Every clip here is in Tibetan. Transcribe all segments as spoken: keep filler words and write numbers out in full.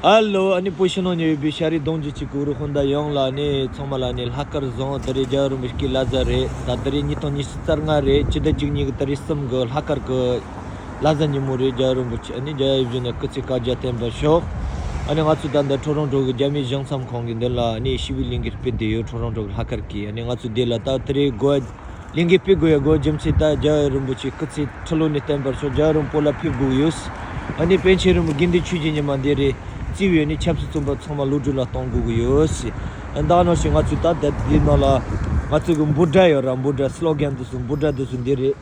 ཨ་ལོ། ཨ་ནི་བོད་ཕྱི་ནང་ཉེ་བའི་ཤ་རི་གདོང་རྒྱུད་ཅིག་གི་རུ་ཧོན་ད་ཡོངས་ལ་ནི་ཚང་མ་ལ་ནི་ལྷག་དཀར་བཟང་། ད་རེས་རྒྱལ་བ་རིན་པོ་ཆེའི་བླ་གཟའ་རེད། ད་ད་རེས་ཉིས་སྟོང་ཉི་ཤུ་རྩ་ལྔ་རེད། སྤྱི་ཟླ་བཅུ་གཉིས་ཀྱི་ཏ་རིག་གསུམ་གི་ལྷག་དཀར་གི་བླ་གཟའ་ཉིན་མོ་རེད། རྒྱལ་བ་རིན་པོ་ཆེ་ཨ་ནི་རྒྱལ་བ་ཡིད་བཞིན་ནོར་བུའི་སྐུ་ཚེ་བསྐལ་བརྒྱར་བརྟན་པར་ཤོག་ཨ་ནི་ང་ཚོ་ད་ལྟ་ཁྲོ་རོང་ཁྲོ་གི་རྒྱ་མིའི་གཞུང་ཚབ་ཁང་གི་མདུན་ལ་ནི་ཞི་བའི་ལས་འགུལ་སྤེལ་བསྡད་ཡོད། ཁྲོ་རོང་ཁྲོ་གི་ལྷག་དཀར་གྱི་ཨ་ནི་ང་ཚོ་འདི་ལ་ད་ད་རེས་དགོས། ལས་འགུལ་སྤེལ་དགོས་ཡ་དགོས་རྒྱུ་མཚན་ད་རྒྱལ་བ་རིན་པོ་ཆེའི་སྐུ་ཚེ་ཁྲི་ལོ་ནས་བརྟན་པར་ཤོག་རྒྱལ་བ་རིན་པོ་ཆེ་བོད་ལ་ཕེབས་དགོས་ཡོད། ཨ་ནི་པཎ་ཆེན་རིན་པོ་དགེ་འདུན་ཆོས་ཀྱི་ཉི་མ་འདི་རེད་བརྩིས་ཡོད་ནི་ཆབ་སྲིད་བཙོན་པ་ཚང་མ་གློད་གྲོལ་ལ་གཏོང་དགོས་ཀྱི་ཡོད་ཟེར། ཨ་ད་ནང་བཞིན་ང་ཚོས་ད་ལྟ་འདི་ནང་ལ་ང་ཚོ་གི་འབོད་སྒྲ་ཡོད་ར། འབོད་སྒྲ་སི་ལོ་གན་དེ་ཚོ་འབོད་སྒྲ་དེ་ཚོ་འདི་རེད།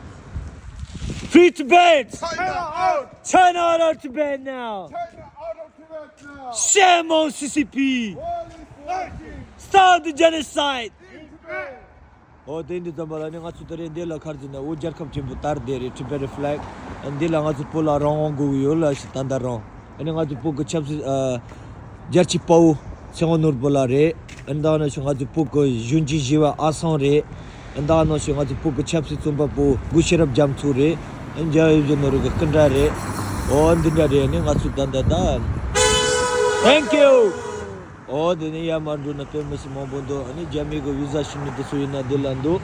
Free Tibet! China out! China out of Tibet now! China out of Tibet now! Shame on C C P! World is watching! Stop the genocide! In Tibet! ཨོ་དེ་འདི་ཙམ་པ་ལ་ནི་ང་ཚོ་ད་རེས་འདི་ལ་ག་རེ་ཟེར་ན་འོ་རྒྱལ་ཁབ་ཆེན་པོ་དར་བསྡད་རེད། Tibet flag། འདི་ལ་ང་ཚོ་བོད་ལ་རང་དབང་དགོས་ཀྱི་ཡོད་ལ་ཞིག་ད་ལྟ་རང་། ཨ་ནི་ང་ཚོ་བོད་ཀྱི་ཆབ་སྲིད་ཨ་རྒྱལ་གཅེས་དཔའ་བོ་ཚེ་དབང་ནོར་བུ་ལགས་རེད། ཨ་ནི་ད་ནང་བཞིན་ང་ཚོ་བོད་ཀྱི་གཞོན་སྐྱེས་བཞི་བ་ཨ་སང་རེད། ཨ་ནི་ད་ནང་བཞིན་ང་ཚོ་བོད་ཀྱི་ཆབ་སྲིད་བཙོན་པ་པོ་སྐུ་ཤེས་རབ་རྒྱ་མཚོ་རེད། ཨ་ནི་རྒྱལ་བ་ཡིད་བཞིན་ནོར་བུ་གི་སྐུ་འདྲ་རེད། ཨོ་འདི་འདྲ་རེད། ཨ་ནི་ང་ཚོ་ད་ལྟ་ད། Thank you. ཨོ་དེ་ནས་ཡར་མར་འགྲོ་ན་དཔེ་མི་སྲིད་མང་པོ་འདུག་ཨ་ནི་རྒྱ་མི་གི་བི་ཟ་ཞུ་ནི་དེ་ཚོ་ཡིན་ན་འདི་ལ་འདུག་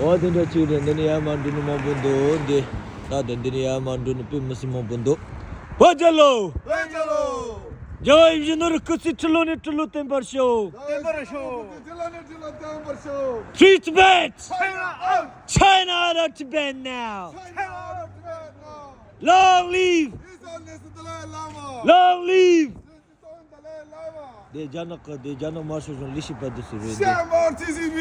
ཨོ་དེ་འདྲ་ཅིག་རེད། འདི་ནས་ཡར་མར་འགྲོ་ནི་མང་པོ་འདུག་འདི་ད་དེ་འདི་ནས་ཡར་མར་འགྲོ་ནི་དཔེ་མི་སྲིད་མང་པོ་འདུག་བོད་རྒྱལ་ལོ། བོད་རྒྱལ་ལོ། རྒྱལ་བ་ཡིད་བཞིན་ནོར་བུའི་སྐུ་ཚེ་ཁྲི་ལོ་ནས་ཁྲི་ལོ་བརྟན་པར་ཤོག་བརྟན་པར་ཤོག་ཁྲི་ལོ་ནས་ཁྲི་ལོ་བརྟན་པར་ཤོག Free Tibet! China out! China out of Tibet now! China out of Tibet now! Long live! His Holiness the Dalai Lama! Long live! དེ་རྒྱ་ནག་གི་དེ་རྒྱ་ནག་དམར་ཤོག་གཞུང་ལས་བྱེད་པ་དེ་ཚོ་རེད་དེ། Shame on C C P!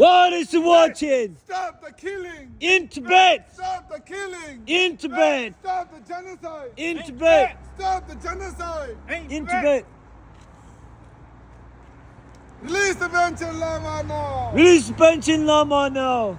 What is watching? Stop the killing! In Tibet! Stop the killing! In Tibet! Stop the genocide! In Tibet! Stop the genocide! In Tibet! Release the Panchen Lama now! Release Panchen Lama now!